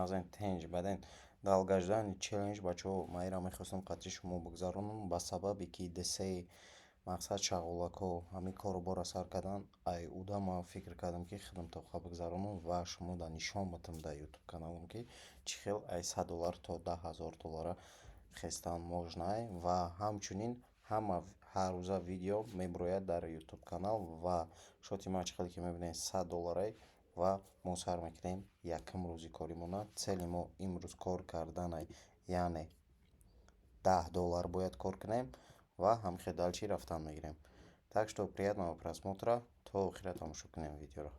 Назарин тенҷ баъден долгожданный челлендж, бачаҳо, ман инро мехостам қатъи шумо бигзаронам, ба сабабе ки десеи мақсад шағолакҳо ҳамин кору бора сар кардан, ай уда ман фикр кардам, ки худам тоқа бигзаронам ва шумо да нишон батам дар ютуб каналам, ки чӣ хел ай 100 доллар то 10 000 доллара хестан можно. Ва ҳамчунин ҳама ҳаррӯза видео мебирояд дар ютуб канал. Ва счёти ман, чӣ хеле ки мебинед, 100 долларай ва мо сар мекунем якум рӯзи коримона. Цели мо имрӯз кор карданай, яъне 10 доллар бояд кор кунем ва ҳамхел дальше рафтан мегирем. Так что приятного просмотра, то охира тамошо кунем видеоро.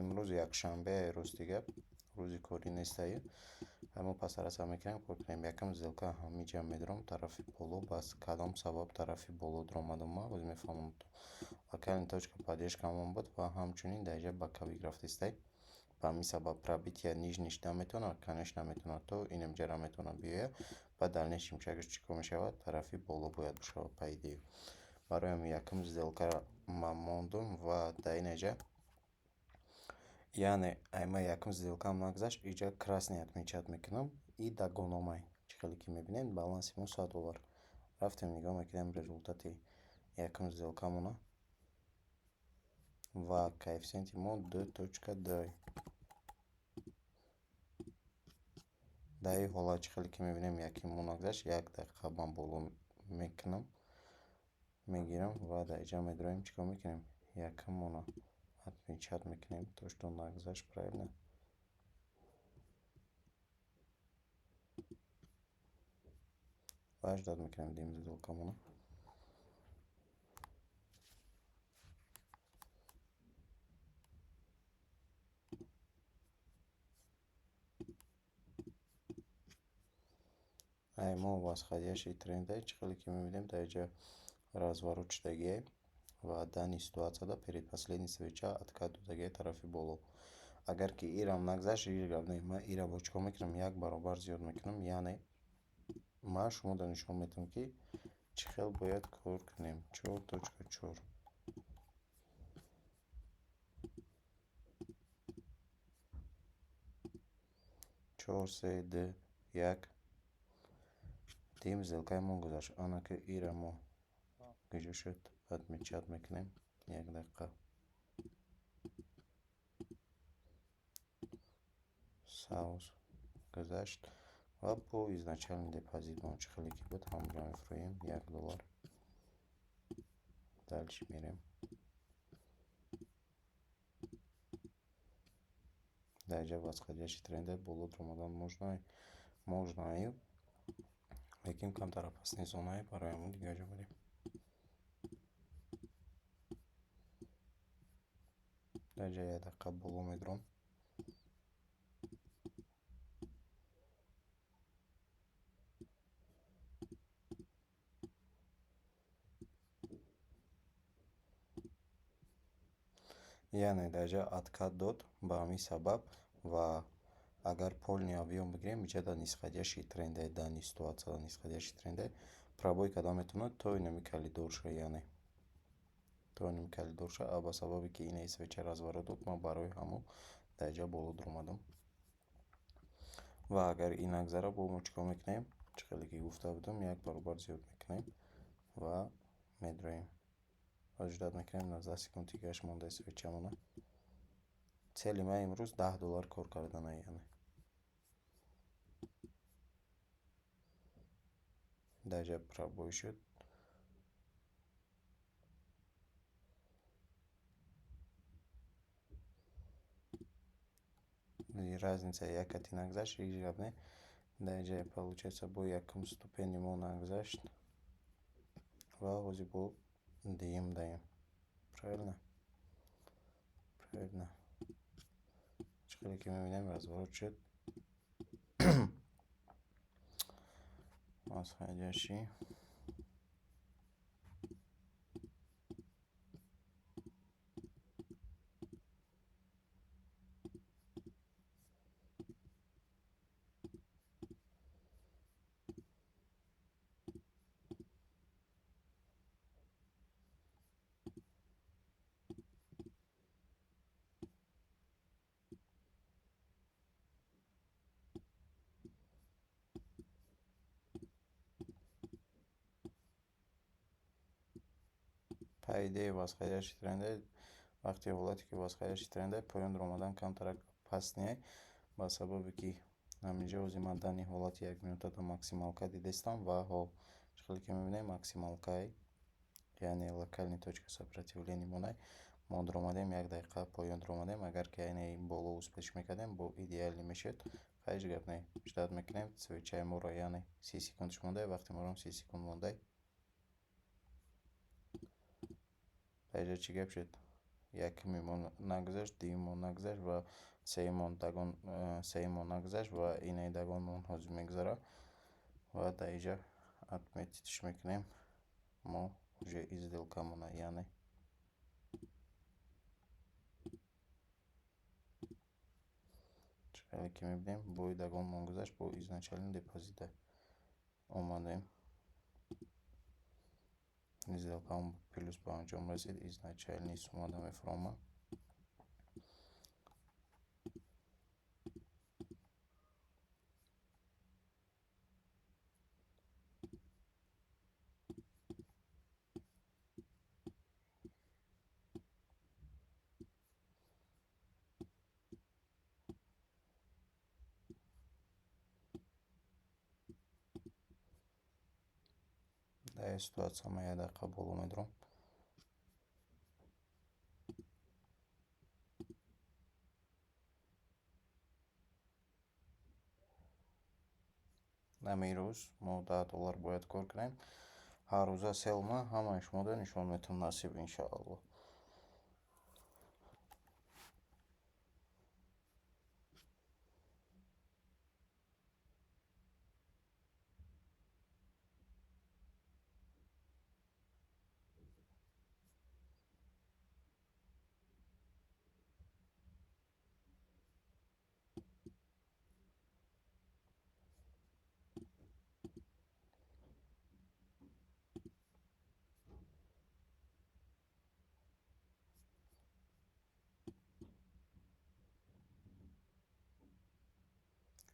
Имрӯз якшанбе, рости гап, рӯзи корӣ нестаю. Мо пасараса мекунем, кор кунем. Якум сделка ҳамиҷа медорам тарафи боло. Бас кадом сабаб тарафи боло дуромадам, ман боз мефаҳмам. Локальный точка поддержкамон буд ва ҳамчунин дар инҷа боковик рафтистай. Ба ҳамин сабаб пробития нижниш наметавонад, конечно, наметавонад, то инамҷара метавонад биёяд. Баъд дальнейшем шагаш чӣ кор мешавад? Тарафи боло бояд бишавад, по идее. Барои ҳамин якум сделкаро ман мондум ва дар инаҷа, яъне ай ман якум сделкаам нагузашт, иҷа красный отмечать мекунам и догономай. Чӣ хеле ки мебинед, баланси мо 100 доллар. Рафтем, нигоҳ мекунем результати якум сделкамона ва коэффисиенти мо 2.2. Дар ин ҳолат, чӣ хеле ки мебинем, яким мо нагузашт, як дақиқа ман боло мекунам, мегирам ва дар инҷа медроем. Чӣ кор мекунем? Якумона отмечать мекунем, то что нагузашт, правильно? Ва ждать мекунем дим сделкамона. Ай мо восходящий тренде, чӣ хеле ки мебинем, дар инҷа разворот шудагие ва данный ситуатсияда перед последний свеча откат додагие тарафи боло. Агар ки ирам нагзашт, ҳеҷ гап не, ман ира бо чӣ кор мекунам? Як баробар зиёд мекунам, яъне ман шуморо нишон медиҳам, ки чӣ хел бояд кор кунем. 4.4, чор, се, ду, як. Дим сделкаи мо гузашт. Ана ки ира мо куҷо шуд, отмечать мекунем. Як дақиқа савз гузашт ва бо изначальный депозитмон, чӣ хеле ки буд, ҳамонҷо мефурӯем 1 доллар. Дальше мерем. Дар инҷа восходящий тренде, боло дуромадан можно, можно, лекин камтар опасный зонае, барои ҳамон дигар ҷо мерем. Дар инҷа як дақиқа боло медурам. Яъне дар инҷа откат дод, ба ҳамин сабаб. Ва агар полный объём бигирем, инҷа дар нисходящий тренде, данный ситуация дар нисходящий тренде, пробой карда метавонад то инами коридорша, яъне то инами коридорша. А ба сабабе ки инаи свеча разворот дод, ман барои ҳамон дар инҷа боло дуромадам. Ва агар ин нагзара, бо мо чӣ кор мекунем? Чӣ хеле ки гуфта будам, як баробар зиёд мекунем ва медроем ва ждать мекунем. 19 секунд дигааш мондаи свечамона. Цели ман имрӯз 10 доллар кор карданае, яъне дар инҷа пробой шуд. Разница як кати нагзашт, ҳеҷ гап не. Дар инҷа, получается, бо якум ступени мо нагзашт ва ҳозир бо дуюм даем, правильно? Правильно. Чӣ хеле ки мебинем, разворот шуд восходящий. По идее, восходящий тренде. Вақти ҳолате ки восходящий тренде, поён омадан камтарак паст не, ба сабабе ки ҳаминҷо ҳозир ман дани ҳолати якминутада максималка дидестам ва ҳо, чӣ хеле ки мебинем, максималкай, яъне локальный точка сопротивления монай. Мо дуромадем, як дақиқа поён дуромадем. Агар ки айни боло успеть мекардем, бо идеально мешуд. Ҳеҷ гап не, ждать мекунем свечаи моро, яъне 30 секундаш мондай, вақти морам 30 секунд мондай. Дар инҷа чӣ гап шуд? Якумимон нагузашт, дуюммон нагузашт ва сеюммон догон, сеюммон нагузашт ва инаи догонмон ҳозир мегузарад ва дар инҷа отметить мекунем мо уже и сделкамона, яъне чӣ хеле ки мебинем, бои догонмон гузашт, бо изначально депозита омадем, сделкамон плюс ба анҷом расид, изначальный суммада мефуромад. Дар ин ситуатсия ман як дақиқа боло медурам. Ҳамин рӯз мо 10 доллар бояд кор кунем. Ҳар рӯза sell ман ҳамаи шуморо нишон метавам, насиб, иншоаллоҳ.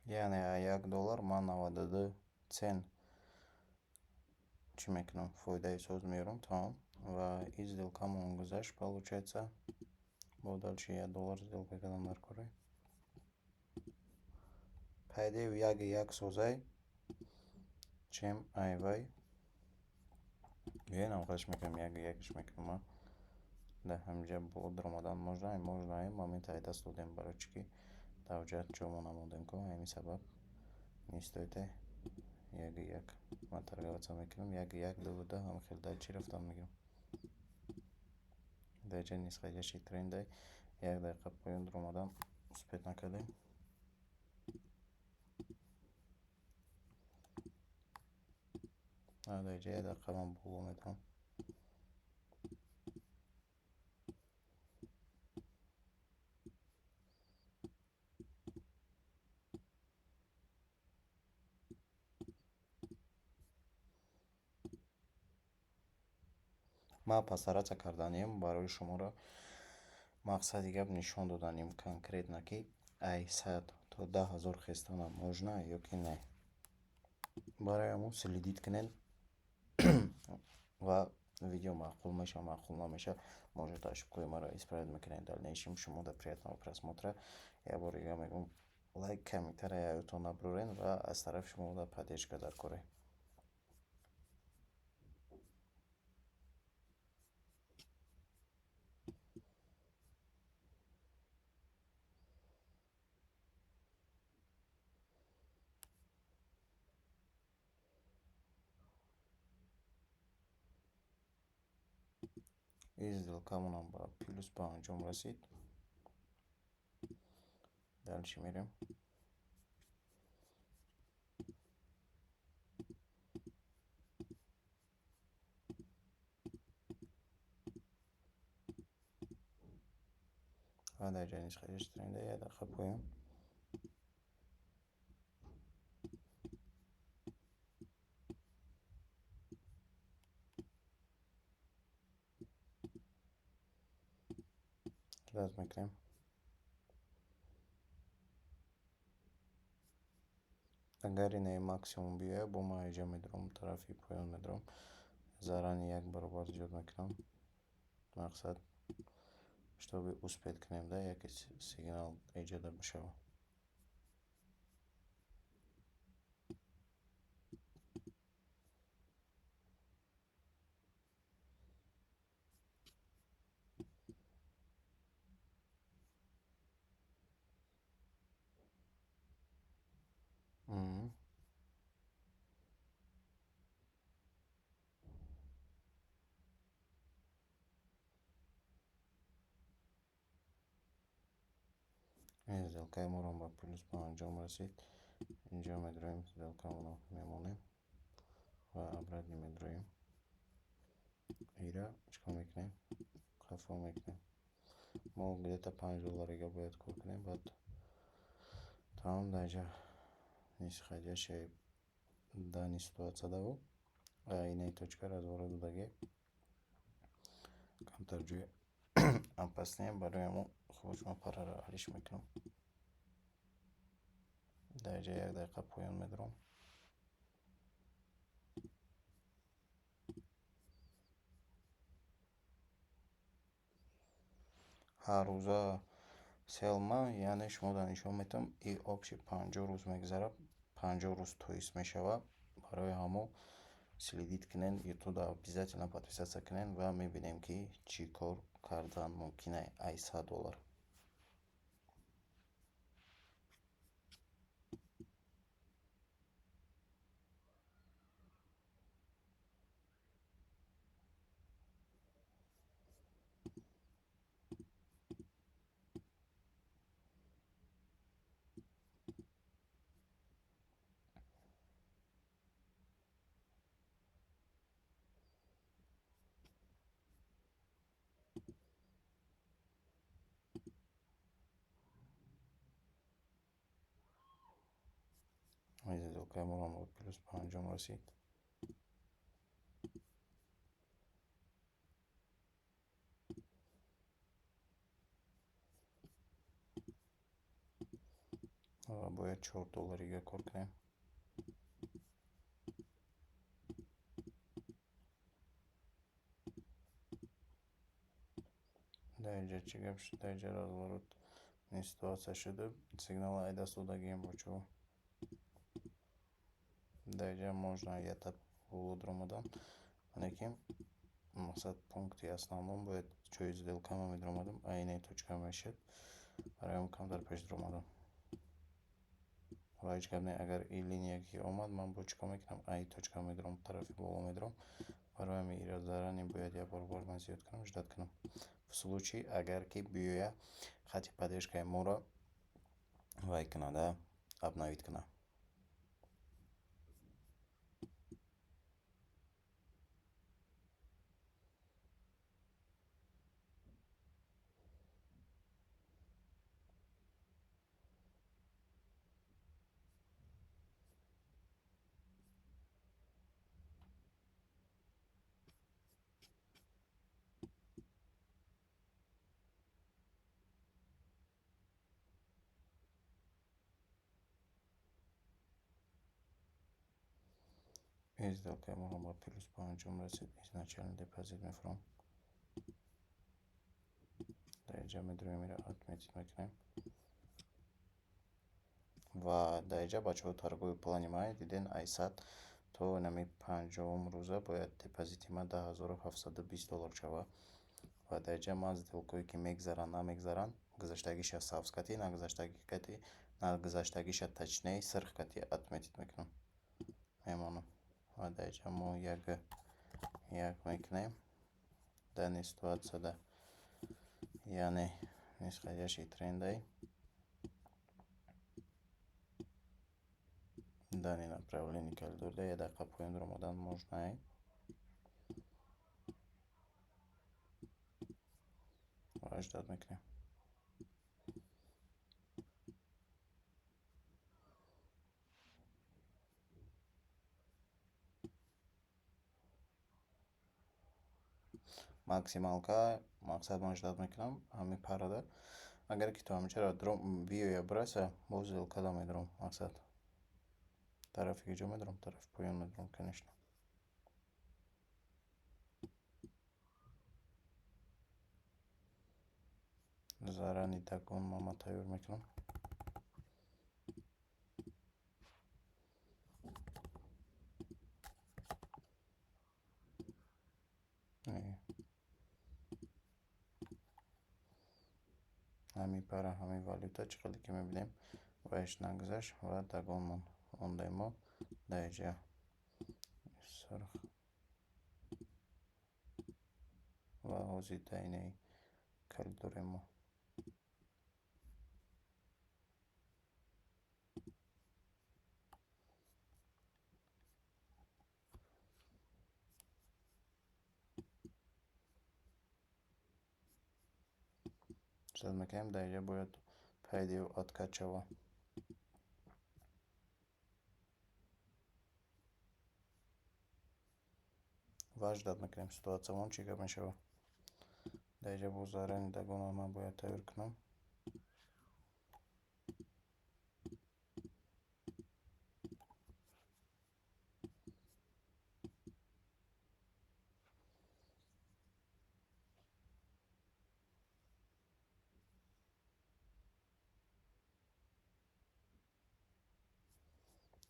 Яъне 1 доллар ман 92 цент чӣ мекунам, фоидаи соз меёрам, тамом. Ва и сделкамон гузашт, получается, бо дальше 1 доллар сделка кардан дар кора. По идее, яги як созай, чем айвай. Биёед, ҳамқадаш мекунем, яги якаш мекунам ман. Дар ҳаминҷа боло даромадан можно, можно, момент ай даст додем, барои чӣ ки дар ҷо ҷомо намондем ку, ҳамин сабаб не стоит. Яги як ман торговаться мекунам, яги як, дуву ду, ҳама хел дар чӣ рафтан мегирам. Дар ҷои нисходящий трендай як дақиқа поён даромадан успеть накардем. Дар ҷа як дақиқа ман боло медурам. Ман постараться карданем барои шуморо, мақсади гап нишон доданем конкретно, ки ай 100 то 10 000 хестана можно ё ки не. Барои ҳамон следить кунед ва видео маъқул мешавад, маъқул намешавад, может, ошибкаҳои маро исправить мекунед дальнейшем. Шумо до приятного просмотра. Як бори дигар мегӯям, лайк, комментария ёдтон набурен ва аз тарафи шумо поддержка дар корӣ. И сделкамонам ба плюс ба анҷом расид. Дальше мерем. Ва дар ҷои нисходящий тренда як дақиқа поён. Ждать мекунем. Агар инаи максимум биёяд, бо ман инҷа медурам, тарафи поён медурам. Заранее як баробар зиёд мекунам. Мақсад, чтобы успеть кунем, да, яке сигнал эҷода бишавад. Сделкаи моро ба плюс ба анҷом расид. Инҷо медроем, сделкамонро мемонем ва обратно медроем. Ира чикор мекунем? Қафо мекунем. Мо где-то 5 долларига бояд кор кунем, баъд тамом. Дар инҷа нисходящая данный ситуация даву инаи точка разворот додагӣ, камтар ҷои опасный, барои ҳамон хуш ман параро алиш мекунам. Дар инҷа як дақиқа поён медорам. Ҳар рӯза sell ма, яъне шумо дар нишон метавон, и общий 50 рӯз мегузарад, 50 рӯз тоист мешавад. Барои ҳамо следить кунед, ютуб обязательно подписаться кунед ва мебинем, ки чӣ кор кардан мумкин ай 100 доллар. Сделкаи моро ба плюс ба анҷом расид. Ва бояд 4 долларига кор кунем. Дар инҷа чӣ гап шуд? Дар инҷа разворот ситуация шуда, сигнал ай даст додагием, бачаҳо. Дар инҷа можно якта боло дуромадан, лекин мақсад, пункти основном бояд ҷои сделкама медуромадам, айнаи точка мешуд. Барои ҳамон камтар пеш дуромадам. Ва ҳеҷ гап не, агар ин линия ки омад, ман бо чӣ кор мекунам? Ай точка медурам, тарафи боло медурам. Барои ҳамин ира заранее бояд як баробар ман зиёд кунам, ждать кунам. В случае агар ки биёя, хати поддержкаи моро вай кунад, обновить кунад. Сделкаи моро ба плюс ба анҷом расид. Изначально депозит мефурам. Дар инҷа медуроем, ира отметить мекунем. Ва дар инҷа, бачаҳо, торговый плани ман диден, ай 100 то нами 50-ум рӯза бояд депозити ман 10 720 доллар шавад. Ва дар инҷа ман сделкое ки мегзаранд, намегзаранд, гузаштагиша сабз кати, нагузаштагӣ, нагузаштагиша, точнее, сирх кати отметить мекунам, мемонам. Ва дар инҷа мо як як мекунем. Данный ситуацияда, яъне нисходящий трендай, данный направление коридорда як дақиқа поён дуромадан можно ва ждать мекунем. Максималка, мақсад, ман ждать мекунам ҳамин парада. Агар ки то ҳаминҷаро биёя, бираса, боз сделкада медурам. Мақсад, тарафи куҷо медурам? Тарафи поён медурам, конечно. Заранее догон ман тайёр мекунам. Ҳамин пара, ҳамин валюта, чӣ хеле ки мебинем, вайш нагузашт ва догон мондаи мо дар инҷа сурх ва ҳозир дар инаи коридори мо. Ждать мекунем, дар инҷа бояд пайдаю откат шавад. Ва ждать мекунем ситуатсиямон чӣ гап мешавад. Дар инҷа боз заранее догонро ман бояд тайёр кунам.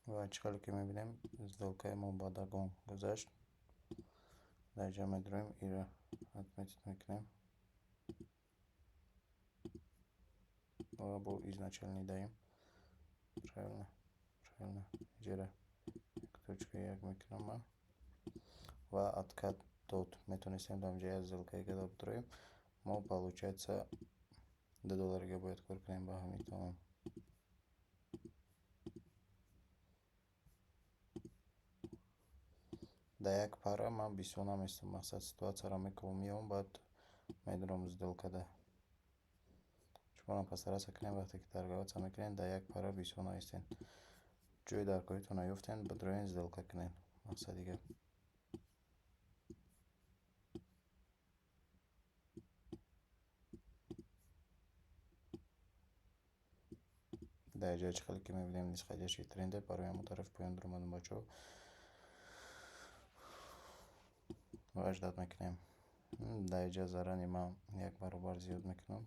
Ва чӣ хеле ки мебинем, сделкаи мо ба догон гузашт. Дар инҷа медароем, инро отметить мекунем ва бо изначальный даем. Правильно, правильно. Инҷара 1.1 мекунам ман ва откат дод. Метавонистем дар инҷа як сделкаи гада бидроем. Мо, получается, 2 долларига бояд кор кунем ба ҳамин, тамом. Дар як пара ман бисёр наместам, мақсад, ситуатсияро мекунам, меом, баъд медурам сделкада. Шуморо постараться кунем, вақте ки торговаться мекунед, дар як пара бисёр наистен. Ҷои даркоритонро ёфтен, бидроен, сделка кунед. Мақсади гап. Дар ҷое, чӣ хеле ки мебинем, нисходящий тренде, барои ҳамон тарафи поён дуромадем, бачаҳо. Ва ждать мекунем. Дар инҷа заранее ман як баробар зиёд мекунам.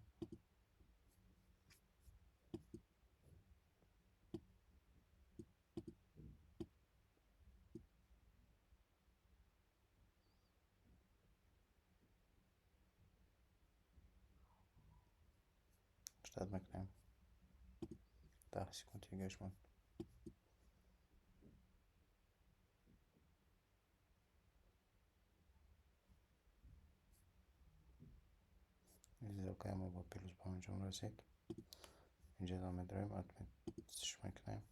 Ждать мекунем. 10 секунд дигаш монд. Сделкаи мо ба плюс ба анҷом расид. Инҷа медароем, отметиш мекунем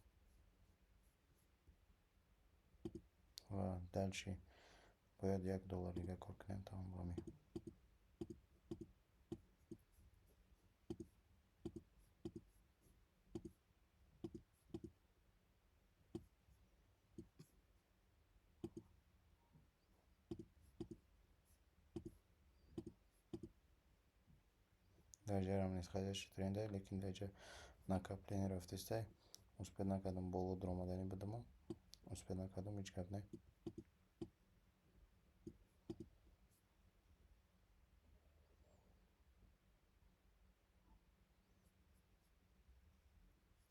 ва дальше бояд 1 доллар дига кор кунем, тамом ба ҳамин. Дар ҷарам нисходящий тренде, лекин дар ҷа накопление рафтестай. Успеть накардам, боло дуромаданӣ будам, успеть накардам, ҳеҷ гап не.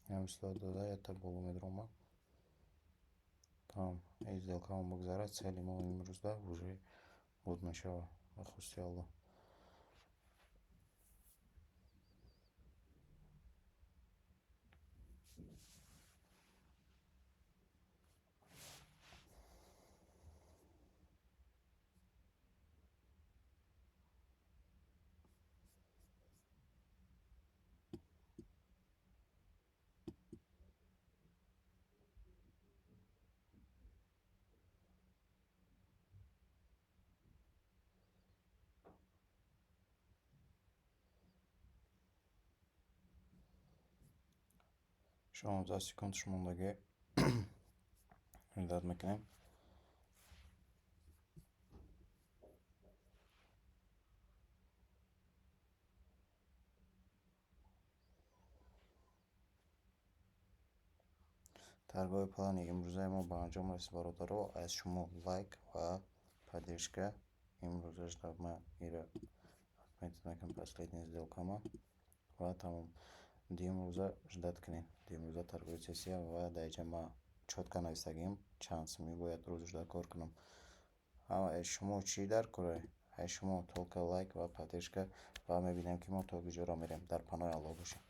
Ҳамин ситуат дода, якта боло медуромад. Тамом, ин сделкаам бигзарад, цели мо имрӯзда уже буд мешавад, ба хости Аллоҳ. 16 секундаш мондагӣ, ждать мекунем. Торговый плани имрӯзаи мо ба анҷом расид, бародаро. Аз шумо лайк ва поддержка. Имрӯзаш ман ира отметить мекунам, последняя сделкама. Ва тамом. Дуюм рӯза ждать кунед. Дуюм рӯза торговый сессия ва дар инҷа ман чётко навистагиам, чанд сумӣ бояд рӯз кор кунам. Шумо чӣ дар коред? Ай шумо только лайк ва поддержка, ва мебинем, ки мо то куҷоро мерем. Дар паноҳи Аллоҳ бошед.